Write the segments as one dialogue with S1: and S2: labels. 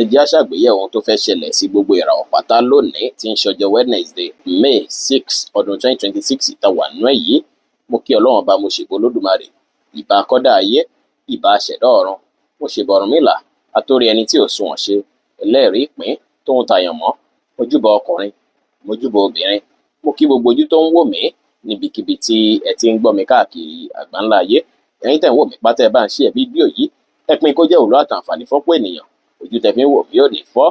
S1: Ẹ jẹ́ á ṣàgbéyẹ̀wò ohun tó fẹ́ ṣẹlẹ̀ sí gbogbo ìràwọ̀ pátá lónìí tí ń ṣọjọ́ Wednesday, May 6, ọdún 2026 tá wà nínú ẹ̀ yìí. Mo kí Ọlọ́run Ọba, mo ṣèbọ Olódùmarè, ìbà akọ́dá ayé, ìbà aṣẹ̀dá ọ̀run, mo ṣèbà Ọ̀rúnmìlà, atórí ẹni tí ò sunwọ̀n ṣe, ẹlẹ́rìí ìpín tóun tàyàn mọ́, mojúbà ọkùnrin, mojúbà obìnrin, mo kí gbogbo ojú tó ń wò mí níbikíbi tí ẹ ti ń gbọ́ mi káàkiri àgbáńlá ayé. Ẹ̀yin tẹ́ ń wò mí pátá, ẹ bá ń share fídíò yìí, ẹ pín kó jẹ́ òwúlò àtàǹfààní fọ́pọ̀ ènìyàn. Ojú tẹ́ fi ń wò mí ò ní fọ́,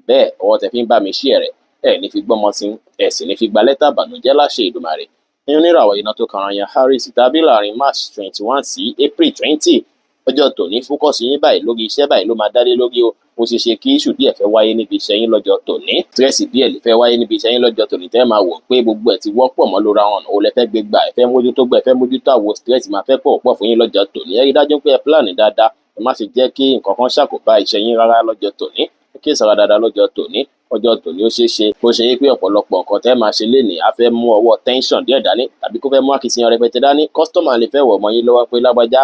S1: bẹ́ẹ̀ ọwọ́ tẹ́ fi ń bá mi share rẹ̀, ẹ ní fi gbọ́mọ sí, ẹ sì ní fi gba lẹ́tà ìbànújẹ́ láṣẹ Èdùmàrè. Ẹ̀yin oníràwọ̀ iná tó kanra yan Aries tàbí láàrin March 21 sí April 20, ọjọ́ tòní focus yín báyìí lórí iṣẹ́ báyìí ló máa dálé lórí o. Ó ṣeé ṣe kí issue díẹ̀ fẹ́ wáyé níbi iṣẹ́ yín lọ́jọ́ tòní, stress díẹ̀ lè fẹ́ wáyé níbi iṣẹ́ yín lọ́jọ́ tòní tẹ́ máa wò pé gbogbo ẹ̀ ti wọ́pọ̀ mọ́ lóra wọn, ọ̀nà wo lẹ fẹ́ gbé gbà, ẹ fẹ́ mójútó gbà, ẹ fẹ́ mójútó àwo, stress máa fẹ́ pọ̀ pọ̀ fún yín lọ́jọ́ tòní. Ẹ rí dájú pé ẹ plan dáadáa, ẹ má ṣe jẹ́ kí nǹkan kan ṣàkóbá iṣẹ́ yín rárá lọ́jọ́ tòní. Ẹ kíyèsára dáadáa lọ́jọ́ tòní. Ọjọ́ tòní, ó ṣeé ṣe kó ṣe é pé ọ̀pọ̀lọpọ̀ nǹkan tẹ́ máa ṣe lénìí á fẹ́ mú ọwọ́ tension díẹ̀ dání tàbí kó fẹ́ mú akitiyan rẹpẹtẹ dání. Customer lè fẹ́ wọ̀ ọmọ yín lọ́wọ́ pé, "Lágbájá,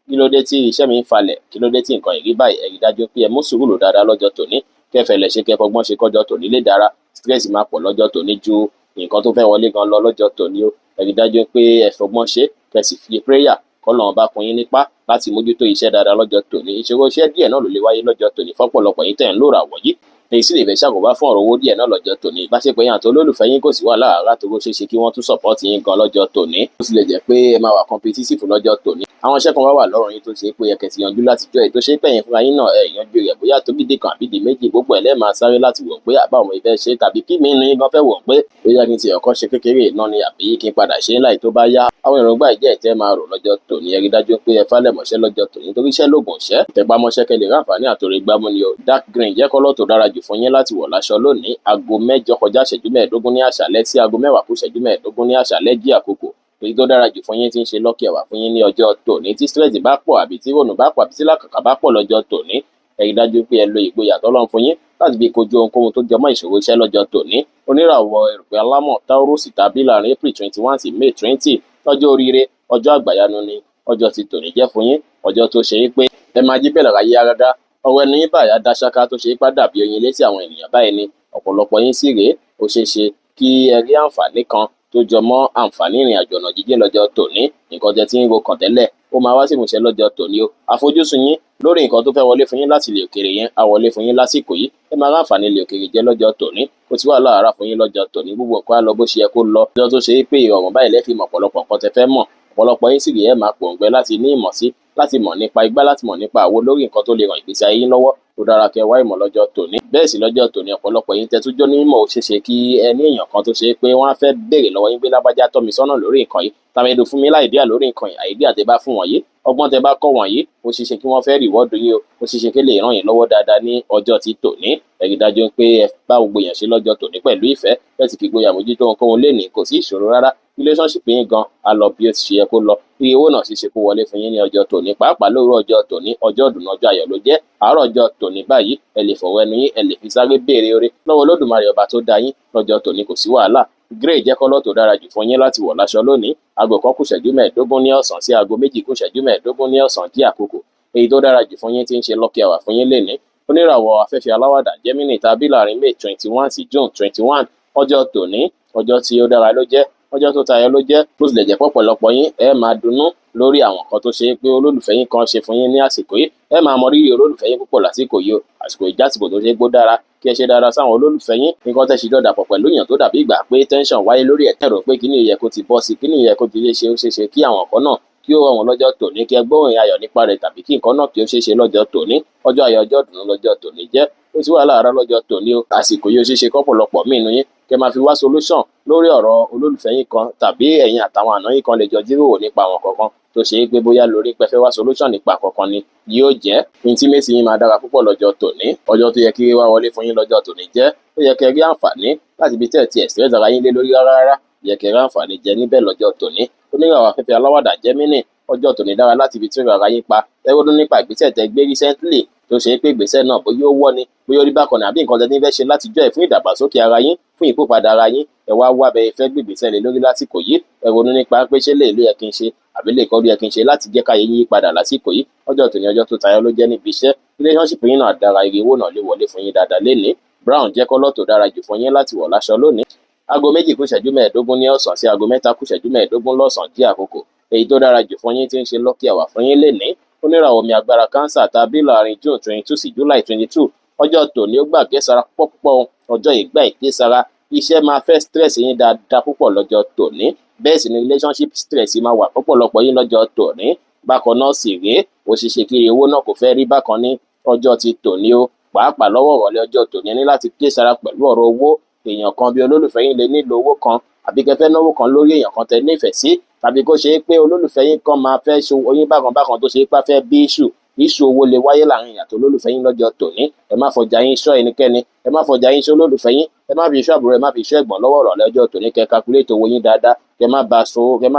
S1: kí ló dé tí iṣẹ́ mi ń falẹ̀? Kí ló dé tí nǹkan ìrí báyìí?" Ẹ rí dájú pé ẹ mú sùúrù lò dáadáa lọ́jọ́ tòní, kẹfẹ́ lẹ̀ ṣe, kẹfọgbọ́n ṣe kọjọ́ tòní lè dára. Stress máa pọ̀ lọ́jọ́ tòní ju nǹkan tó fẹ́ wọlé gan lọ lọ́jọ́ tòní o. Ẹ rí dájú pé ẹ fọgbọ́n ṣe, kẹ́ sì fi prayer kọ́lọ́run bá kún yín nípá láti mójútó iṣẹ́ dáadáa lọ́jọ́ tòní. Ìṣòro iṣẹ́ díẹ̀ náà ló lè wáyé lọ́jọ́ tòní fọ́pọ̀lọpọ̀ yín tẹ̀ ń lòrà wọ̀nyí. Èyí sì lè fẹ́ ṣàkóbá fún ọ̀rọ̀ owó díẹ̀ náà lọ́jọ́ tòní. Ìbáṣepọ̀ yín àti olólùfẹ́ yín, kò sí wàhálà rárá tó ṣeé ṣe kí wọ́n tún support yín gan lọ́jọ́ tòní. Ó sì lè jẹ́ pé ẹ máa wà competitive lọ́jọ́ tòní. Àwọn iṣẹ́ kan wá wà lọ́rùn yín tó ṣe pé ẹ kẹ̀ ti yanjú láti jọ́ èyí tó ṣe pé ẹ̀yin fúnra yín náà ẹ̀ yanjú rẹ̀, bóyá tó gidi kan àbí di méjì, gbogbo ẹ̀ lẹ́ẹ̀ máa sáré láti wò pé àbá òun ìfẹ́ ṣe, tàbí kí mi inú yín gan fẹ́ wò pé bóyá kí n ti ọ̀kọ́ ṣe kékeré náà ni àbí kí n padà ṣe láì tó bá yá. Àwọn èròǹgbà ìjẹ́ ìtẹ́ máa rò lọ́jọ́ tòní. Ẹ rí dájú pé ẹ falẹ̀ mọ́ṣẹ́ lọ́jọ́ tòní, torí iṣẹ́ lóògùn ìṣẹ́. Tẹpámọ́ṣẹ́ kẹ́ lè ráǹfààní àtòrí gbámú ni o. Dark green jẹ́ colour tó dára jù fún yín láti wọ̀ láṣọ lónìí. Aago 7:45 ní àṣálẹ́ sí aago 9:45 ní àṣálẹ́ jí àkókò èyí tó dára jù fún yín tí ń ṣe lucky hour fún yín ní ọjọ́ tòní. Tí stress bá pọ̀, àbí tí rònú bá pọ̀, àbí tí làkàkà bá pọ̀ lọ́jọ́ tòní, ẹ rí dájú pé ẹ lo ìgboyà tọ́lọ́run fún yín láti fi kojú ohunkóhun tó jọmọ́ ìṣòro iṣẹ́ lọ́jọ́ tòní. Oníràwọ̀ erùpẹ̀ alámọ̀ Taurus tàbí láàrin April 21 sí May 20, ọjọ́ oríire, ọjọ́ àgbàyanu ni ọjọ́ ti tòní jẹ́ fún yín. Ọjọ́ tó ṣe é pé ẹ máa jí bẹ̀rẹ̀ ráyé ágágá, ọ̀rọ̀ ẹnu yín báyà dá ṣáká, tó ṣe é pá dàbí oyin létí àwọn ènìyàn báyìí ni ọ̀pọ̀lọpọ̀ yín sì rèé. Ó ṣeé ṣe kí ẹ rí àǹfààní kan tó jọ mọ́ àǹfààní ìrìn àjò ọ̀nà jíjìn lọ́jọ́ tòní. Nǹkan tẹ́ tí ń ro kàn tẹ́lẹ̀, ó máa wá sí ìmúṣẹ lọ́jọ́ tòní o. Àfojúsùn yín lórí nǹkan tó fẹ́ wọlé fún yín láti ilẹ̀ òkèèrè yẹn á wọlé fún yín lásìkò yìí. Ẹ máa ráǹfààní ilẹ̀ òkèèrè jẹ lọ́jọ́ tòní. Kò sí wàhálà rárá fún yín lọ́jọ́ tòní. Gbogbo nǹkan á lọ bó ṣe yẹ kó lọ. Ọjọ́ tó ṣe é pé ìrọ̀rùn báyìí lẹ́ fi mọ̀ ọ̀pọ̀lọpọ̀ nǹkan tẹ́ fẹ́ mọ̀. Ọ̀pọ̀lọpọ̀ yín sì rí, ẹ máa pòǹgbẹ láti ní ìmọ̀ sí, láti mọ̀ nípa igbá, láti mọ̀ nípa àwo lórí nǹkan tó lè ràn ìgbésí ayé yín lọ́wọ́. Tó dára kẹ́ wá ìmọ̀ lọ́jọ́ tòní. Bẹ́ẹ̀ sì lọ́jọ́ tòní, ọ̀pọ̀lọpọ̀ yín tẹ́ tún jó nímọ̀, ó ṣeéṣe kí ẹ ní èèyàn kan tó ṣe pé wọ́n á fẹ́ béèrè lọ́wọ́ yín pé, "Lágbájá, tọ́ mi sọ́nà lórí nǹkan yìí, tàmẹ̀dò fún mi l'idea lórí nǹkan yìí." Idea tẹ́ bá fún wọn yìí, ọgbọ́n tẹ́ bá kọ́ wọn yìí, ó ṣeéṣe kí wọ́n fẹ́ reward yín o. Ó ṣeéṣe kí lè ràn yín lọ́wọ́ dáadáa ní ọjọ́ ti tòní. Ẹ rí dájú pé ẹ bá gbogbo èèyàn ṣe lọ́jọ́ tòní pẹ̀lú ìfẹ́, bẹ́ẹ̀ sì fi ìgboyà mójútó ohunkóhun lénìí. Kò sí ìṣòro rárá. Relationship yín gan á lọ bí ó ti ṣe yẹ kó lọ. Iye owó náà sì ṣe kó wọlé fún yín ní ọjọ́ tòní, pàápàá lóru ọjọ́ tòní. Ọjọ́ ìdùnnú, ọjọ́ ayọ̀ ló jẹ́. Àárọ̀ ọjọ́ tòní báyìí, ẹ lè fọwọ́ ẹnu yín, ẹ lè fi sáré béèrè oore lọ́wọ́ Olódùmarè ọba tó dá yín lọ́jọ́ tòní. Kò sí wàhálà. Grey jẹ́ colour tó dára jù fún yín láti wọ̀ láṣọ lónìí. Aago 1:45 ní ọ̀sán sí aago 2:45 ní ọ̀sán jí àkókò èyí tó dára jù fún yín tí ń ṣe lucky hour fún yín lénìí. Oníràwọ̀ afẹ́fẹ́ aláwàdà Gemini tàbí láàrin May 21 sí June 21, ọjọ́ tòní, ọjọ́ tí ó dára ló jẹ́, ọjọ́ tó tayọ ló jẹ́. Bó tilẹ̀ jẹ́ pọ̀pọ̀lọpọ̀ yín, ẹ máa dunnú lórí àwọn nǹkan tó ṣe é pé olólùfẹ́ yín kan ṣe fún yín ní àsìkò yìí. Ẹ máa mọ rírì olólùfẹ́ yín púpọ̀ lásìkò yìí o. Àsìkò ìjásìkò tó ṣe é gbó dára kí ẹ ṣe dáadáa sáwọn olólùfẹ́ yín. Nǹkan tẹ́ ṣe jọ dàpọ̀ pẹ̀lú èèyàn tó dàbí ìgbà pé tension wáyé lórí ẹ̀, tẹ̀rọ pé kíní yẹ kó ti bọ́ sí, kíní yẹ kó ti lè ṣe, ó ṣeé ṣe kí àwọn nǹkan náà kí ó rọrùn lọ́jọ́ tòní, kí ẹ gbóhùn ayọ̀ nípa rẹ̀, tàbí kí nǹkan náà kí ó ṣeé ṣe lọ́jọ́ tòní. Ọjọ́ ayọ̀, ọjọ́ ìdùnnú lọ́jọ́ tòní jẹ́. Ó sì wà láàárọ̀ lọ́jọ́ tòní o. Àsìkò yìí, ó ṣeé ṣe kọ́pọ̀lọpọ̀ míì nínú yín kẹ́ máa fi wá solution lórí ọ̀rọ̀ olólùfẹ́ yín kan, tàbí ẹ̀yin àtàwọn àna yín kan lè jọ jíròrò nípa àwọn kankan tó ṣe é pé bóyá lórí pé fẹ́ wá solution nípa kankan ni yóò jẹ́. Intimacy yín máa dára púpọ̀ lọ́jọ́ tòní. Ọjọ́ tó yẹ kí wá wọlé fún yín lọ́jọ́ tòní jẹ́. Ó yẹ kẹ́ rí àǹfààní láti ibi tẹ́ ẹ̀ ti express ara yín lé lórí rárá rárá, yẹ kẹ́ rí àǹfààní jẹ níbẹ̀ lọ́jọ́ tòní. Oníràwọ̀ afẹ́fẹ́ aláwàdà Gemini, ọjọ́ tòní dára láti ibi tí ó rárá yín pa. Ẹ ronú nípa ìgbésẹ̀ tẹ́ gbé recently, tó ṣe é pé ìgbésẹ̀ náà, bóyá ó wọ́ ni, bóyá ó rí bákan ní, àbí nǹkan tẹ́ ní fẹ́ ṣe látijọ́ ẹ̀ fún ìdàgbàsókè ara yín, fún ìkópadà ara yín. Ẹ wá wá bẹ fẹ́ gbé ìgbésẹ̀ lé lórí lásìkò yìí. Ẹ ronú nípa pé ṣé lè ló yẹ kí n ṣe. Àbí lè kọ́ ló yẹ kí n ṣe láti jẹ́ káyé yín yí padà lásìkò yìí? Ọjọ́ tòní, ọjọ́ tó tayọ ló jẹ́ níbi iṣẹ́. Relationship yín náà dára, ire owó náà lè wọlé fún yín dáadáa lénìí. Brown jẹ́ colour tó dára jù fún yín láti wọ̀ láṣọ lónìí. 2:25 ní ọ̀sán sí 3:25 lọ́sàn-án jẹ́ àkókò èyí tó dára jù fún yín tí ń ṣe lucky hour fún yín lénìí. Oníràwọ̀ omi agbára Cancer tàbí láàrin June 22 sí July 22. Ọjọ́ tòní, ó gbà késara púpọ̀ púpọ̀. Ọjọ́ ìgbà ìkésara, iṣẹ́ máa fẹ́ stress yín dáadáa púpọ̀ lọ́jọ́ tòní. Bẹ́ẹ̀ sì ni relationship stress máa wà pọ̀pọ̀lọpọ̀ yín lọ́jọ́ tòní. Bákan náà sì rèé, òṣìṣẹ́ kiri owó náà kò fẹ́ rí bákan ní ọjọ́ ti tòní o. Pàápàá lọ́wọ́ ìrọ̀lẹ́ ọjọ́ tòní, ní láti kíyèsára pẹ̀lú ọ̀rọ̀ owó. Èèyàn kan bí olólùfẹ́ yín lè nílò owó kan, àbí kẹ́ fẹ́ náwó kan lórí èèyàn kan tẹ́ nífẹ̀ẹ́ sí, tàbí kó ṣe é pé olólùfẹ́ yín kan máa fẹ́ ṣe oyin bákan bákan tó ṣe é pé fẹ́ bí issue owó lè wáyé láàrin ìyàtọ̀ olólùfẹ́ yín lọ́jọ́ tòní. Ẹ má fọjà yín ṣọ́ ẹnikẹ́ni, ẹ má fọjà yín ṣọ́ olólùfẹ́ yín, ẹ má fi ṣọ́ àbúrò, ẹ má fi ṣọ́ ẹ̀gbọ́n. Lọ́wọ́ ìrọ̀lẹ́ ọjọ́ tòní, kẹ́ calculate owó yín dáadáa, kẹ́ má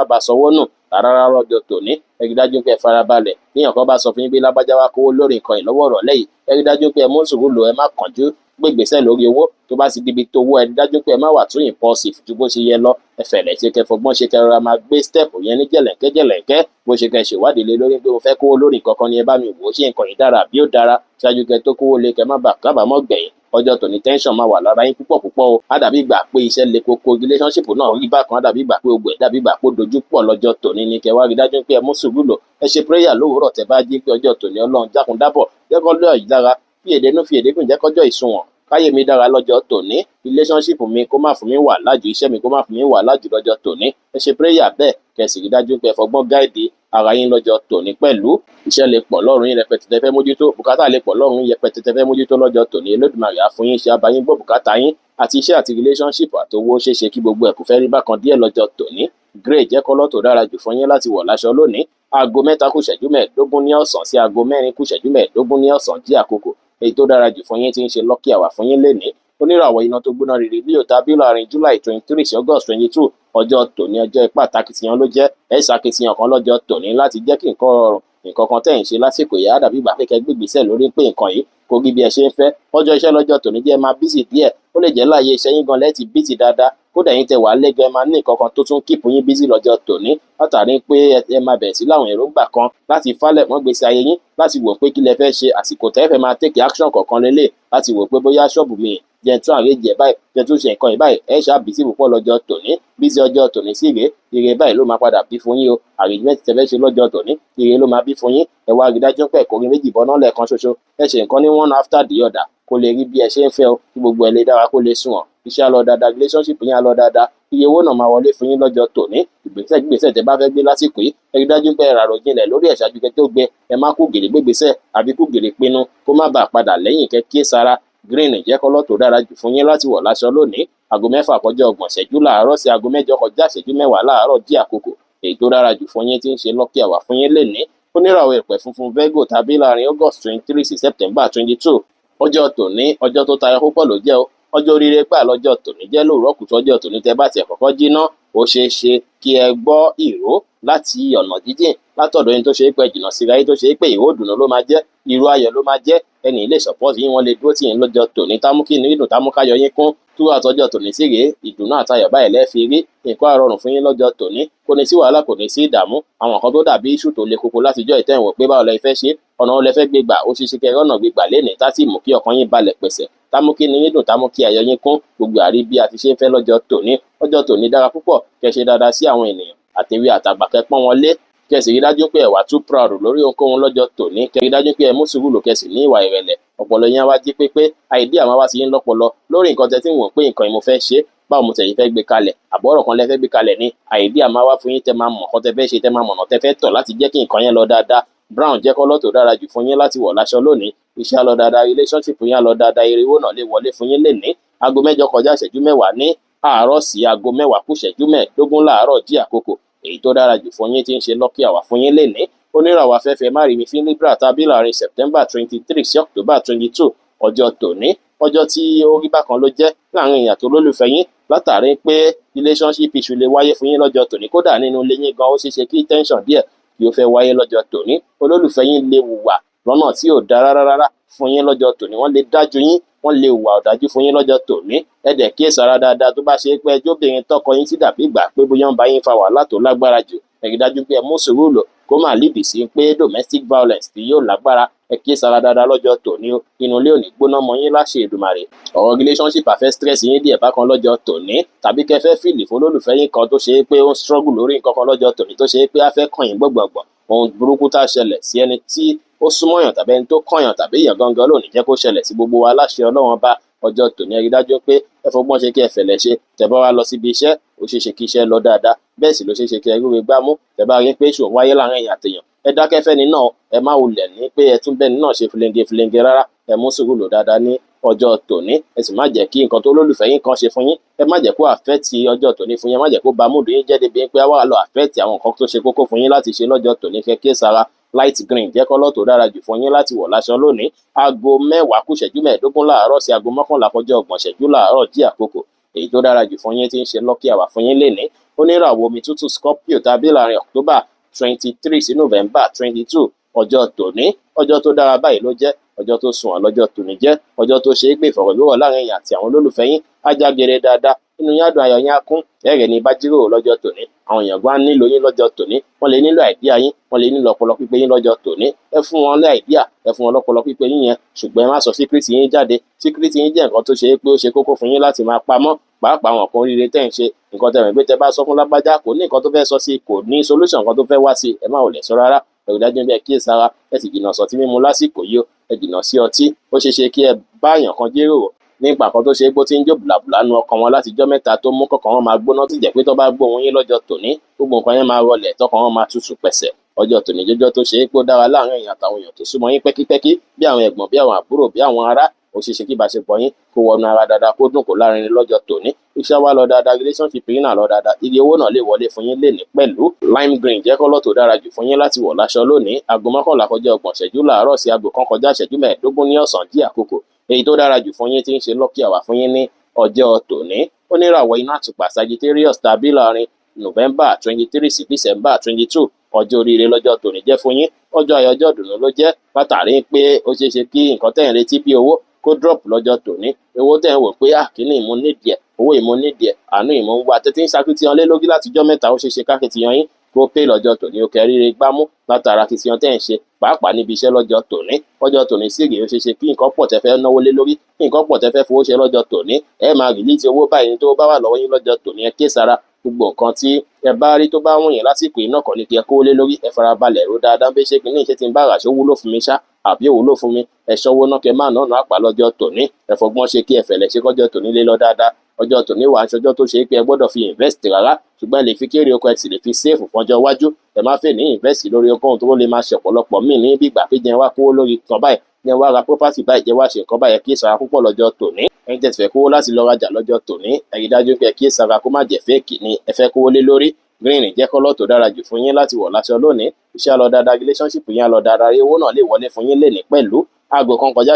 S1: ba sanwó nù rárá lọ́jọ́ tòní. Ẹ rí dájú pé ẹ farabalẹ̀. Níyàn kan bá sọ fún yín pé lágbájá wá kówó lórí nǹkan yìí lọ́wọ́ ìrọ̀lẹ́ yìí, ẹ rí dájú pé ẹ mú sùúrù lò, ẹ má kánjú gbégbèsè lórí owó. Tó bá sì dibi tó owó, ẹ rí dájú pé ẹ má wà too impulsive ju bó ṣe yẹ lọ. Ẹ fẹ̀lẹ̀ ṣe, kẹ́ fọgbọ́n ṣe, kẹ́ rọra máa gbé step yẹn ní jẹ̀lẹ̀ńkẹ́ jẹ̀lẹ̀ńkẹ́. Bó ṣe kẹ́ ṣèwádìí lé lórí pé mo fẹ́ kówó lórí nǹkan kan ni, ẹ bá mi wò ó, ṣé nǹkan yìí dára àbí ó dára, ṣáájú kẹ́ tó kówó lé, kẹ́ má bàa kábàámọ̀ gbẹ̀yìn. Ọjọ́ tòní, tension máa wà lára yín púpọ̀ púpọ̀ o. Á dàbí ìgbà pé iṣẹ́ le koko, relationship náà rí bákan, á dàbí ìgbà pé ogbẹ̀ dàbí ìgbà pé ó dojú pọ̀ lọ́jọ́ tòní ni. Kẹ́ wá rí dájú pé ẹ mú sùúrù lò. Ẹ ṣe prayer lówùúrọ̀ tẹ́ bá jí pé ọjọ́ tòní, Ọlọ́run jákun dábọ̀, jẹ́ kọ́jọ́ yìí dára, fi èdè inú fi èdè gùn, jẹ́ kọ́jọ́ ìsunwọ̀n, káyé mi dára lọ́jọ́ tòní, relationship mi kó má fún mi wà lájú, iṣẹ́ mi kó má fún mi wà lájú lọ́jọ́ tòní. Ẹ ṣe prayer bẹ́ẹ̀, kẹ́ sì rí dájú pé ẹ fọgbọ́n guide ara yín lọ́jọ́ tòní pẹ̀lú. Iṣẹ́ lè pọ̀ lọ́rùn yín rẹpẹtẹ tẹ́ fẹ́ mójútó, bùkátà lè pọ̀ lọ́rùn yín rẹpẹtẹ tẹ́ fẹ́ mójútó lọ́jọ́ tòní. Olódùmarè á fún yín ṣe, á bá yín gbọ́ bùkátà yín, àti iṣẹ́ àti relationship àtowó. Ṣeéṣe kí gbogbo ẹ̀ kò fẹ́ rí bákan díẹ̀ lọ́jọ́ tòní. Grey jẹ́ colour tó dára jù fún yín láti wọ̀ láṣọ lónìí. 3:25 ní ọ̀sán sí 3:45 ní ọ̀sán jẹ́ àkókò èyí tó dára jù fún yín tí ń ṣe lucky hour fún yín lénìí. Oníràwọ̀ iná tó gbóná rere Leo tàbí láàrin July 23 sí August 22. Ọjọ́ tòní, ọjọ́ ipá àtakìtìyàn ló jẹ́. Ẹ̀ ṣàkìtìyàn kan lọ́jọ́ tòní láti jẹ́ kí nǹkan rọrùn. Nǹkan kan tẹ̀ ń ṣe lásìkò yìí á dàbí ìgbà pé kẹ́ gbé ìgbésẹ̀ lórí pé nǹkan yìí kò rí bí ẹ ṣe ń fẹ́. Ọjọ́ iṣẹ́ lọ́jọ́ tòní jẹ́ máa busy díẹ̀. Ó lè jẹ́ láàyè iṣẹ́ yín gan lẹ́ẹ̀tì busy dáadáa. Kódà yín tẹ wà lẹ́gẹ̀ẹ́, máa ní nǹkan kan tó tún keep yín busy lọ́jọ́ tòní, látàrí pé ẹ máa bẹ̀rẹ̀ sí láwọn èròǹgbà kan láti falẹ̀ mọ́ gbèsè ayé yín, láti wò pé kí lẹ fẹ́ ṣe. Àsìkò tẹ́ fẹ́ máa take action kọ̀ọ̀kan lélẹ̀, láti wò pé bóyá ṣọ́ọ̀bù mi jẹ́ tún arrange ẹ̀ báyìí, jẹ́ tún ṣe nǹkan yìí báyìí. Ẹ ṣáà busy púpọ̀ lọ́jọ́ tòní. Busy ọjọ́ tòní sí rèé, ire báyìí ló máa padà bí fún yín o. Arrangement tẹ́ fẹ́ ṣe lọ́jọ́ tòní, ire ló máa bí fún yín. Ẹ wá rí dájú pé ẹ̀kọ́ orin méjì bọ́ná lẹ́ẹ̀kan ṣoṣo. Ẹ ṣe nǹkan ní one after the other, kó lè rí bí ẹ ṣe ń fẹ́ o, kí gbogbo ẹ lè dára, kó lè sunwọ̀n. Iṣẹ́ á lọ dáadáa, relationship yín á lọ dáadáa, iye owó náà máa wọlé fún yín lọ́jọ́ tòní. Ìgbésẹ̀ gbèsè tẹ́ bá fẹ́ gbé lásìkò yìí, ẹ rí dájú pé ẹ ràrò jinlẹ̀ lórí ẹ̀ ṣáájú kẹ́ tó gbé. Ẹ má kú gèrè gbégbèsè àbí kú gèrè pinnu, kó má bàa padà lẹ́yìn. Kẹ́ kíyè sára. Green jẹ́ colour tó dára jù fún yín láti wọ̀ láṣọ lónìí. 6:30 láàárọ̀ sí 7:30 láàárọ̀ jí àkókò èyí tó dára jù fún yín tí ń ṣe lucky hour fún yín lénìí. Oníràwọ̀ ìpẹ́ funfun Virgo tàbí láàrin August 23 sí September 22. Ọjọ́ tòní, ọjọ́ tó tayọ púpọ̀ ló jẹ́ o. Ọjọ́ oríire gbà lọ́jọ́ tòní jẹ́. Lóòrọ̀ kùtù ọjọ́ tòní, tẹ́ bá tiẹ̀ kọ́kọ́ jí ná, ó ṣeé ṣe kí ẹ gbọ́ ìró láti ọ̀nà jíjìn látọ̀dọ̀ ẹni tó ṣe é pé jìnnà síra yín, tó ṣe é pé ìró ìdùnnú ló máa jẹ́, ìró ayọ̀ ló máa jẹ́. Ẹni lè support yín, wọ́n lè dúró tì yín lọ́jọ́ tòní, támú kí inú ìdùn, támú káyọ̀ yín kún. Tú àtọjọ́ tòní sí rèé, ìdùnnú àtayọ̀ báyìí lẹ́ẹ̀ fi rí. Nǹkan á rọrùn fún yín lọ́jọ́ tòní, kò ní sí wàhálà, kò ní sí ìdààmú. Àwọn nǹkan tó dàbí issue tó le koko látijọ́ ìtẹ̀wọ̀n pé báwo lẹ fẹ́ ṣe, ọ̀nà wo lẹ fẹ́ gbé gbà, ó ṣeé ṣe kẹ́ rọ́nà gbé gbà lénìí, tá sì mú kí ọkàn yín balẹ̀ pẹ̀sẹ̀, tá mú kí inú yín dùn, tá mú kí ayọ̀ yín kún. Gbogbo àrí bí a ti ṣe ń fẹ́ lọ́jọ́ tòní. Ọjọ́ tòní dára púpọ̀. Kẹ́ ṣe dáadáa sí àwọn ènìyàn, àtẹ̀wé àtàgbà, kẹ́ pọ́n wọn lé, kẹ́ sì rí dájú pé ẹ wà too proud lórí ohunkóhun lọ́jọ́ tòní. Kẹ́ rí dájú pé ẹ mú sùúrù lò, kẹ́ sì ní ìwà ìrẹ̀lẹ̀. Ọpọlọ yín á wá jí pépé, idea máa wá sí yín lọ́pọlọ lórí nǹkan tẹ́ tí ń wò pé nǹkan yìí mo fẹ́ ṣe, báwo mo tẹ̀yìn fẹ́ gbé kalẹ̀, àbọ̀rọ̀ kan lẹ fẹ́ gbé kalẹ̀ ní, idea máa wá fún yín, tẹ́ máa mọ̀ nǹkan tẹ́ fẹ́ ṣe, tẹ́ máa mọ̀nà tẹ́ fẹ́ tọ̀ láti jẹ́ kí nǹkan yẹn lọ dáadáa. Brown jẹ́ colour tó dára jù fún yín láti wọ̀ láṣọ lónìí. Iṣẹ́ á lọ dáadáa, relationship yín á lọ dáadáa, ire owó náà lè wọlé fún yín lénìí. 7:40 ní àárọ̀ sí 9:45 láàárọ̀ jí àkókò èyí tó dára jù fún yín tí ń ṣe lucky hour fún yín lénìí. Oníràwọ̀ afẹ́fẹ́ márìmí fín Libra tàbí láàrin September 23 sí October 22. Ọjọ́ tòní, ọjọ́ tí ó rí bákan ló jẹ́ láàrin èèyàn tó lólùfẹ́ yín, látàrí pé relationship issue lè wáyé fún yín lọ́jọ́ tòní. Kódà nínú ilé yín gan, ó ṣeé ṣe kí tension díẹ̀ kí ó fẹ́ wáyé lọ́jọ́ tòní. Olólùfẹ́ yín lè hùwà lọ́nà tí ò dáa rárá rárá fún yín lọ́jọ́ tòní. Wọ́n lè dájú yín, wọ́n lè hùwà ọ̀dájú fún yín lọ́jọ́ tòní. Ẹ dẹ̀ kíyèsára dáadáa. Tó bá ṣe pé ẹjọ́bìnrin tọkọ yín sí dàbí ìgbà pé bóyá ń bá yín fa wàhálà tó lágbára jù, Ẹ rí dájú pé ẹ mú sùúrù lò kó má lead sí pé domestic violence tí yóò lágbára. Ẹ kíyè sára dáadáa lọ́jọ́ tòní o. Inú ilé ò ní gbóná mọ́ yín láṣẹ Èdùmàrè. Ọ̀rọ̀ relationship á fẹ́ stress yín díẹ̀ bákan lọ́jọ́ tòní, tàbí kẹ́ fẹ́ feel fún olólùfẹ́ yín kan tó ṣe é pé ó ń struggle lórí nǹkan kan lọ́jọ́ tòní, tó ṣe é pé á fẹ́ kàn yín gbọ̀ngbọ̀ngbọ̀n. Ohun burúkú tá a ṣẹlẹ̀ sí ẹni tí ó súnmọ́yàn tàbí ẹni tó kọ̀yàn tàbí èèyàn gangan lónìí jẹ́ kó ṣẹlẹ̀ sí gbogbo wa láṣẹ Ọlọ́run bá. Ọjọ́ tòní, ẹ rí dájú pé ẹ fọgbọ́n ṣe kí ẹ fẹ̀lẹ̀ ṣe. Tẹ́ bá wá lọ síbi iṣẹ́, ó ṣeé ṣe kí iṣẹ́ lọ dáadáa, bẹ́ẹ̀ sì ló ṣeé ṣe kí ẹ rúre gbámú. Tẹ́ bá rí pé ìṣòro wáyé láàrin èèyàn àtèèyàn, ẹ dákẹ́ fẹ́ni náà. Ẹ má wulẹ̀ ní pé ẹ tún bẹ́ni náà ṣe filenge filenge rárá. Ẹ mú sùúrù lò dáadáa ní ọjọ́ tòní. Ẹ sì má jẹ́ kí nǹkan tó lólùfẹ́ yín kan ṣe fún yín, ẹ má jẹ́ kó affect ọjọ́ tòní fún yín. Ẹ má jẹ́ kó ba mood yín jẹ́ débi pé á wà lọ affect àwọn nǹkan tó ṣe kókó fún yín láti ṣe lọ́jọ́ tòní. Kẹ́ kíyèsára. Light green jẹ́ colour tó dára jù fún yín láti wọ̀ láṣọ lónìí. Aago 10:45 láàárọ̀ sí aago 10:30 láàárọ̀ jí àkókò. Èyí tó dára jù fún yín tí ń ṣe lucky hour fún yín lénìí, oníràwọ̀ omi tútù Scorpio tàbí láàrin October 23 sí November 22. Ọjọ́ tòní, ọjọ́ tó dára báyìí ló jẹ́. Ọjọ́ tó sunwọ̀n lọ́jọ́ tòní jẹ́. Ọjọ́ tó ṣe é pé ìfọ̀rọ̀wérọ̀ láàrin èèyàn àti àwọn olólùfẹ́ yín á já geere dáadáa. Inú yín á dùn, ayọ̀ yín á kún. Ẹ̀rẹ̀ ní bá jíròrò lọ́jọ́ tòní. Àwọn èèyàn gan á nílò yín lọ́jọ́ tòní. Wọ́n lè nílò idea yín, wọ́n lè nílò ọpọlọ pípé yín lọ́jọ́ tòní. Ẹ fún wọn ní idea, ẹ fún wọn lọ́pọlọ pípé yín yẹn, ṣùgbọ́n ẹ má sọ secret yín jáde. Secret yín jẹ́ nǹkan tó ṣe é pé ó ṣe kókó fún yín láti máa pamọ́, pàápàá àwọn nǹkan oríire tẹ́ ń ṣe. Nǹkan tẹ́ mọ̀ pé tẹ́ bá sọ fún lágbájá, kò ní nǹkan tó fẹ́ sọ sí, kò ní solution kan tó fẹ́ wá sí, ẹ má wulẹ̀ sọ rárá. Ẹ rí dájú pé ẹ kíyèsára, ẹ sì jìnnà sọtí mímu lásìkò yìí o. Ẹ jìnnà sí ọtí. Ó ṣeé ṣe kí ẹ bá èèyàn kan jíròrò nípa kan tó ṣe é pé ó ti ń jó bùlàbùlà nu ọkàn wọn látijọ́ mẹ́ta, tó mú kọ́kàn wọn máa gbóná, tí jẹ́ pé tó bá gbóhùn yín lọ́jọ́ tòní, gbogbo nǹkan yẹn máa rọlẹ̀, tọkàn wọn máa tutù pẹ̀sẹ̀. Ọjọ́ tòní jọjọ́ tó ṣe é pé ó dára láàrin èèyàn àtàwọn èèyàn tó súnmọ́ yín pẹ́kípẹ́kí, bí àwọn ẹ̀gbọ́n, bí àwọn àbúrò, bí àwọn ará. Ó ṣeé ṣe kí ìbáṣepọ̀ yín kó wọnú ara dáadáa, kó dùn, kó lárinrin lọ́jọ́ tòní. Iṣẹ́ wa lọ dáadáa, relationship yín náà lọ dáadáa, iye owó náà lè wọlé fún yín lénìí pẹ̀lú. Lime green jẹ́ colour tó dára jù fún yín láti wọ̀ láṣọ lónìí. Aago 10:30 láàárọ̀ sí aago 1:25 ní ọ̀sán jí àkókò. Èyí tó dára jù fún yín tí ń ṣe lucky hour fún yín ní ọjọ́ tòní, oníràwọ̀ iná àtùpà Sagittarius tàbí láàrin November 23 sí December 22. Ọjọ́ oríire lọ́jọ́ tòní jẹ́ fún yín. Ọjọ́ ayọ̀, ọjọ́ ìdùnnú ló jẹ́, látàrí pé ó ṣeé ṣe kí nǹkan tẹ́ ń retí bí owó kó drop lọ́jọ́ tòní. Owó tẹ́ ń wò pé à kíní ìmú nídìí ẹ̀, owó ìmú nídìí ẹ̀, àánú ìmú ń wá tẹ́tí ń ṣakitiyan lé lórí látijọ́ mẹ́ta, ó ṣeé ṣe kákitiyan yín kó pé lọ́jọ́ tòní, ó kẹríire gbámú látara akitiyan tẹ́ ń ṣe, pàápàá níbi iṣẹ́ lọ́jọ́ tòní. Lọ́jọ́ tòní sì rèé, ó ṣeé ṣe kí nǹkan pọ̀ tẹ́ fẹ́ náwó lé lórí, kí nǹkan pọ̀ tẹ́ fẹ́ fowó ṣe lọ́jọ́ tòní. Ẹ máa release owó báyìí tó bá wà lọ́wọ́ yín lọ́jọ́ tòní. Ẹ kíyèsára. Gbogbo nǹkan tí ẹ bá rí tó bá wùn yín lásìkò iná kan ní kí ẹ kówó lé lórí. Ẹ farabalẹ̀ ró dáadáa bí ṣé kí ní ìṣe tí ń bá rà, ṣó wúlò fún mi ṣá àbí ò wúlò fún mi? Ẹ ṣọ́wó náà, kẹ má nànà àpá lọ́jọ́ tòní. Ẹ fọgbọ́n ṣe kí ẹ fẹ̀lẹ̀ ṣe kọjọ́ tòní lé lọ dáadáa. Ọjọ́ tòní wàá ṣọjọ́ tó ṣe é pé ẹ gbọ́dọ̀ fi invest rárá, ṣùgbọ́n ẹ lè fi kéré oko, ẹ sì lè fi save fọjọ́ iwájú. Ẹ má fẹ́ ní invest lórí okòwò tó lè máa ṣe ọ̀pọ̀lọpọ̀ míì ní bí ìgbà pé jẹ́ wá kówó lórí kan báyìí, jẹ́ wá ra property báyìí, jẹ́ wá ṣe nǹkan báyìí. Ẹ kíyèsára púpọ̀ lọ́jọ́ tòní. Ẹ̀yin tẹ́ fẹ́ kówó láti lọ rajà lọ́jọ́ tòní, ẹ rí dájú pé ẹ kíyèsára kó má jẹ́ fake ni ẹ fẹ́ kówó lé lórí. Green jẹ́ colour tó dára jù fún yín láti wọ̀ láṣọ lónìí. Iṣẹ́ á lọ dáadáa, relationship yín á lọ dáadáa, owó náà lè wọlé fún yín lénìí pẹ̀lú. Aago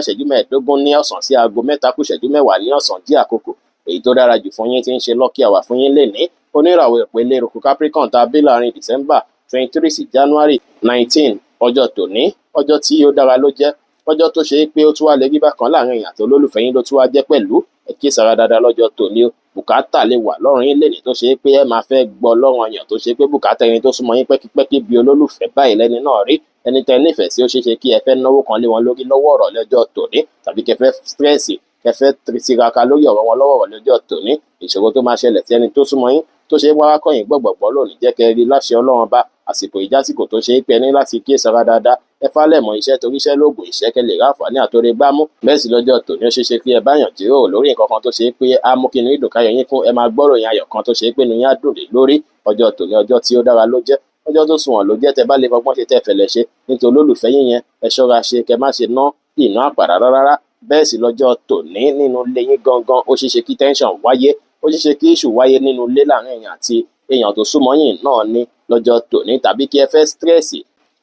S1: 1:25 ní ọ̀sán sí aago 2:50 ní ọ̀sán jí àkókò. Èyí tó dára jù fún yín tí ń ṣe lucky hour fún yín lénìí, oníràwọ̀ ìpele eruku Capricorn tàbí láàrin December 23 sí January 19. Ọjọ́ tòní, ọjọ́ tí ó dára ló jẹ́. Ọjọ́ tó ṣe é pé ó tún wá lè rí bákan láàrin èèyàn àti olólùfẹ́ yín ló tún wá jẹ́ pẹ̀lú. Ẹ kíyèsára dáadáa lọ́jọ́ tòní o. Bùkátà lè wà lọ́rùn yín lénìí tó ṣe é pé ẹ máa fẹ́ gbọ́ lọ́rùn èèyàn, tó ṣe pé bùkátà ẹni tó súnmọ́ yín pẹ́kípẹ́kí bí olólùfẹ́ báyìí lẹ́ni náà rí, ẹni tẹ́ nífẹ̀ẹ́ sí. Ó ṣeé ṣe kí ẹ fẹ́ náwó kan lé wọn lórí lọ́wọ́ ọ̀rọ̀ lọ́jọ́ tòní, tàbí kẹ́ fẹ́ stress, kẹ́ fẹ́ tiraka lórí ọ̀rọ̀ wọn lọ́wọ́ ọ̀rọ̀ lọ́jọ́ tòní. Ìṣòro tó máa ṣẹlẹ̀ sí ẹni tó súnmọ́ yín tó ṣe é wá kọ̀yìn gbọ̀gbọ̀gbọ́ lónìí jẹ́ kẹ́ rí láṣẹ Ọlọ́run bá. Àsìkò ìjásìkò tó ṣe é pé ẹ ní láti kíyèsára dáadáa. Ẹ fálẹ̀ mọ́ iṣẹ́ torí iṣẹ́ lóògùn ìṣẹ́, kẹ́ lè ráǹfààní àtòrè gbámú. Bẹ́ẹ̀ sì lọ́jọ́ tòní, ó ṣeé ṣe kí ẹ báyàn jíròrò lórí nǹkan kan tó ṣe é pé á mú kí inú yín dùn, káyọ̀ yín kún. Ẹ máa gbọ́ròyìn ayọ̀ kan tó ṣe é pé inú yín á dùn lé lórí. Ọjọ́ tòní, ọjọ́ tí ó dára ló jẹ́. Ọjọ́ tó sunwọ̀n ló jẹ́. Tẹ́ bá lè fọgbọ́n ṣe, tẹ́ fẹ̀lẹ̀ ṣe nítorí olólùfẹ́ yín yẹn, ẹ ṣọ́ra ṣe kẹ́ má ṣe ná ìná àpàrà rárá. Bẹ́ẹ̀ sì lọ́jọ́ tòní, nínú ilé yín gangan, ó ṣeé ṣe kí tension wáyé, ó ṣeé ṣe kí issue wáyé nínú ilé láàrin èèyàn àti èèyàn tó súnmọ́ yín náà ní lọ́jọ́ tòní, tàbí kí ẹ fẹ́ stress,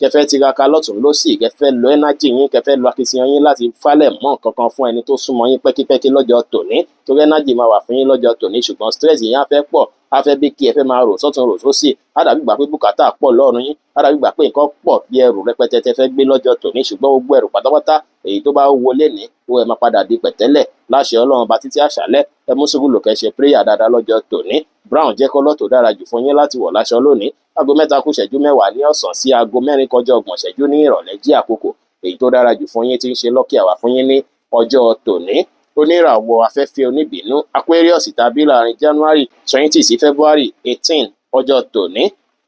S1: kẹ́ fẹ́ tiraka lọ́tùn lósì, kẹ́ fẹ́ lo energy yín, kẹ́ fẹ́ lo akitiyan yín láti falẹ̀ mọ́ nǹkan kan fún ẹni tó súnmọ́ yín pẹ́kípẹ́kí lọ́jọ́ tòní, torí energy máa wà fún yín lọ́jọ́ tòní, ṣùgbọ́n stress yín á fẹ́ pọ̀, á fẹ́ bí kí ẹ fẹ́ máa rò sọ́tún rò sósì. Á dàbí ìgbà pé bùkátà pọ̀ lọ́rùn yín, á dàbí ìgbà pé nǹkan pọ̀ bí ẹrù rẹpẹtẹ tẹ́ fẹ́ gbé lọ́jọ́ tòní, ṣùgbọ́n gbogbo ẹrù pátápátá èyí tó bá wọlé ní ó ẹ máa padà di pẹ̀tẹ́lẹ̀ láṣẹ Ọlọ́run bá títí àṣálẹ́. Ẹ mú sùúrù lò, kẹ́ ṣe prayer dáadáa lọ́jọ́ tòní. Brown jẹ́ colour tó dára jù fún yín láti wọ̀ láṣọ lónìí. Aago 2:50 ní ọ̀sán sí aago 3:30 ní ìrọ̀lẹ́ jí àkókò èyí tó dára jù fún yín tí ń ṣe lucky hour fún yín ní ọjọ́ tòní. Oníràwọ̀ afẹ́fẹ́ oníbínú Aquarius tàbí láàrin January 20 sí February 18, ọjọ́ tòní,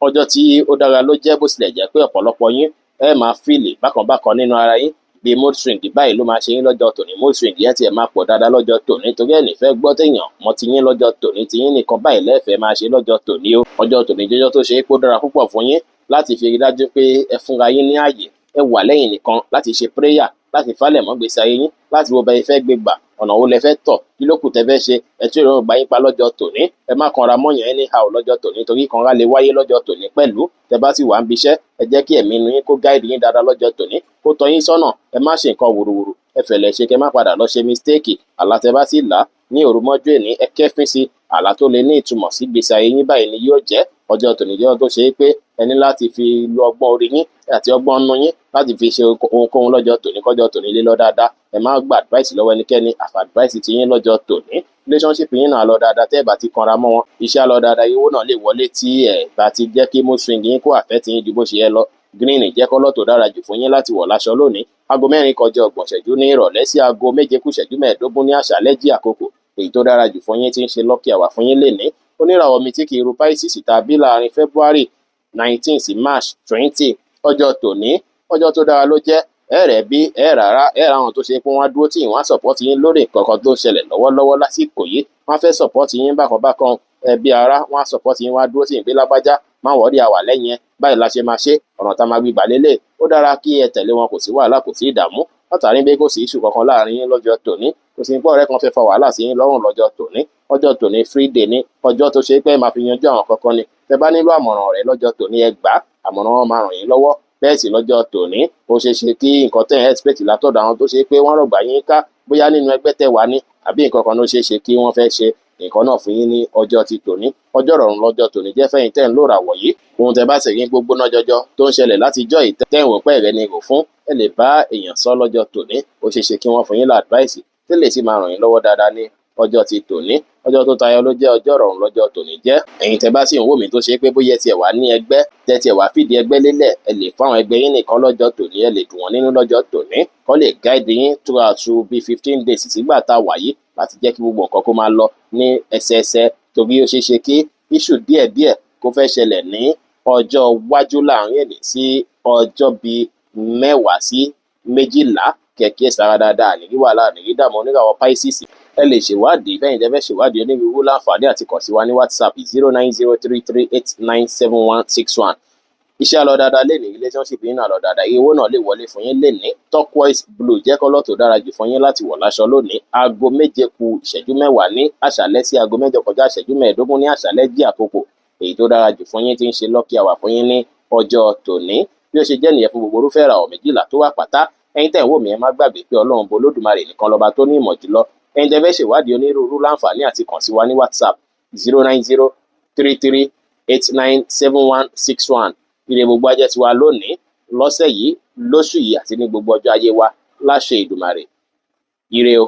S1: ọjọ́ tí ó dára ló jẹ́. Bó tilẹ̀ jẹ́ pé ọ̀pọ̀lọpọ̀ yín ẹ máa feel bákan bákan nínú ara yín, bí mood swing báyìí ló máa ṣe yín lọ́jọ́ tòní. Mood swing yẹn tiẹ̀ máa pọ̀ dáadáa lọ́jọ́ tòní, torí ẹ̀ nífẹ̀ẹ́ gbọ́ téèyàn mọ́ ti yín lọ́jọ́ tòní. Ti yín nìkan báyìí lẹ́ẹ̀fẹ́ máa ṣe lọ́jọ́ tòní o. Ọjọ́ tòní jọjọ́ tó ṣe é kó dára púpọ̀ fún yín láti fi rí dájú pé ẹ fúnra yín ní ààyè, ẹ wà lẹ́yìn nìkan láti ṣe prayer, láti falẹ̀ mọ́ gbèsè ayé yín, láti wo bẹ́ẹ̀ fẹ́ gbé gbà, ọ̀nà wo lẹ fẹ́ tọ̀, kí ló kù tẹ́ fẹ́ ṣe. Ẹ tún ìrọ̀rùn gbà yín pa lọ́jọ́ tòní. Ẹ má kanra mọ́yàn anyhow lọ́jọ́ tòní, torí kanra lè wáyé lọ́jọ́ tòní pẹ̀lú. Tẹ́ bá sì wà ń biṣẹ́, ẹ jẹ́ kí ẹ̀mí inú yín kó guide yín dáadáa lọ́jọ́ tòní, kó tọ́ yín sọ́nà. Ẹ má ṣe nǹkan wùrùwùrù, ẹ fẹ̀lẹ̀ ṣe kẹ́ má padà lọ ṣe mistake. Àlá tẹ́ bá sì là ní òru mọ́jú èní, ẹ kẹ́fín sí àlá tó lè ní ìtumọ̀ sí gbèsè ayé yín báyìí ni yóò jẹ́. Ọjọ́ tòní jẹ́ ọjọ́ tó ṣe é pé ẹ ní láti fi lo ọgbọ́n orí yín àti ọgbọ́n inú yín láti fi ṣe ohunkóhun lọ́jọ́ tòní, kọjọ́ tòní lé lọ dáadáa. Ẹ má gba advice lọ́wọ́ ẹnikẹ́ni àfi advice ti yín lọ́jọ́ tòní. Relationship yín náà lọ dáadáa tẹ́ ẹ bá ti kanra mọ́ wọn. Iṣẹ́ á lọ dáadáa, owó náà lè wọlé tí ẹ bá ti jẹ́ kí mood swing yín kó affect yín ju bó ṣe yẹ lọ. Green jẹ́ colour tó dára jù fún yín láti wọ̀ láṣọ lónìí. Aago 4:30 ní ìrọ̀lẹ́ sí aago 6:45 ní àṣálẹ́ jí àkókò èyí tó dára jù fún yín tí ń ṣe lucky hour fún yín lénìí. Oníràwọ̀ mi tí kì í ru Pisces tàbí láàrin February 19 sí March 20, ọjọ́ tòní, ọjọ́ tó dára ló jẹ́. Ẹ rẹ̀ bí ẹ rárá, ẹ ra àwọn tó ṣe pé wọ́n á dúró tí wọ́n á support yín lórí nǹkan kan tó ń ṣẹlẹ̀ lọ́wọ́lọ́wọ́ lásìkò yìí. Wọ́n á fẹ́ support yín bákan bákan, ẹbí ara wọ́n á support yín, wọ́n á dúró tì yín pé lágbájá, má worry, a wà lẹ́yìn ẹ, báyìí la ṣe máa ṣe, ọ̀nà tá a máa gbígbà lélẹ̀. Ó dára kí ẹ tẹ̀lé wọn, kò sí wàhálà, kò sí ìdààmú, látàrí pé kò sí issue kankan láàrin yín lọ́jọ́ tòní. Kò sí pé ọ̀rẹ́ kan fẹ́ fa wàhálà sí yín lọ́rùn lọ́jọ́ tòní. Ọjọ́ tòní free day ní, ọjọ́ tó ṣe pé ẹ máa fi yanjú àwọn kankan ni. Tẹ bá nílò àmọ̀ràn rẹ̀ lọ́jọ́ tòní, ẹ gbà á, àmọ̀ràn wọn máa ràn yín lọ́wọ́. Bẹ́ẹ̀ sì lọ́jọ́ tòní, ó ṣeé ṣe kí nǹkan tẹ́ ẹ̀ expect látọ̀dọ̀ àwọn tó ṣe pé wọ́n rọ̀gbà yín ká, bóyá nínú ẹgbẹ́ tẹ́ wà ní àbí nǹkan kan, ló ṣeé ṣe kí wọ́n fẹ́ ṣe nǹkan náà fún yín ní ọjọ́ ti tòní. Ọjọ́ ìrọ̀rùn lọ́jọ́ tòní jẹ́ fẹ́yìn tẹ́ ń lòrà wọ̀nyí. Ohun tẹ́ bá sì rí gbógbóná jọjọ tó ń ṣẹlẹ̀ látijọ́ yìí tẹ́ ń wò pé ẹ̀rẹ́ ni rò fún, ẹ lè bá èèyàn sọ lọ́jọ́ tòní. Ó ṣeé ṣe kí wọ́n fún yín lá advice tí lè sì máa ràn yín lọ́wọ́ dáadáa ní ọjọ́ ti tòní. Ọjọ́ tó tayọ ló jẹ́, ọjọ́ ìrọ̀rùn lọ́jọ́ tòní jẹ́. Ẹ̀yin tẹ́ bá sì ń wò mí tó ṣe pé bóyá ẹ tiẹ̀ wà ní ẹgbẹ́, tẹ́ tiẹ̀ wá fìdí ẹgbẹ́ lélẹ̀, ẹ lè fáwọn ẹgbẹ́ yín nìkan lọ́jọ́ tòní, ẹ lè dùn wọ́n nínú lọ́jọ́ tòní, kọ́ lè guide yín throughout bí 15 days sígbà tá a wà yìí, láti jẹ́ kí gbogbo nǹkan kó máa lọ ní ẹsẹẹsẹ, torí ó ṣeé ṣe kí issue díẹ̀díẹ̀ kó fẹ́ ṣẹlẹ̀ ní ọjọ́ iwájú láàrin èní sí ọjọ́ bíi 10 sí 12. Kẹ̀kẹ́ sára dáadáa, ní rí wàhálà, ní rí dààmú. Oníràwọ̀ Pisces, ẹ lè ṣèwádìí. Fẹ́yìn tẹ́ fẹ́ ṣèwádìí onírúurú, láǹfààní àti kàn sí wa ní WhatsApp 09033897161. Iṣẹ́ á lọ dáadáa lénìí, relationship yín náà lọ dáadáa, owó náà lè wọlé fún yín lénìí. Turquoise blue jẹ́ colour tó dára jù fún yín láti wọ̀ láṣọ lónìí. Aago 6:50 ní àṣálẹ́ sí aago 7:45 ní àṣálẹ́ jí àkókò èyí tó dára jù fún yín tí ń ṣe lucky hour fún yín ní ọjọ́ tòní. Bí ó ṣe jẹ́ nìyẹn fún gbogbo irúfẹ́ ìràwọ̀ 12 tó wà pátá. Ẹ̀yin tẹ́ ń wò mí, ẹ má gbàgbé pé Ọlọ́run bo Olódùmarè nìkan lọ́ba tó ní ìmọ̀ jùlọ. Ẹ̀yin tẹ́ fẹ́ ṣèwádìí onírúurú, láǹfààní àti kàn sí wa ní WhatsApp 09033897161. Ire gbogbo ajẹ́ tiwa lónìí, lọ́sẹ̀ yìí, lóṣù yìí àti ní gbogbo ọjọ́ ayé wa láṣẹ Ìdùmarè. Ire o.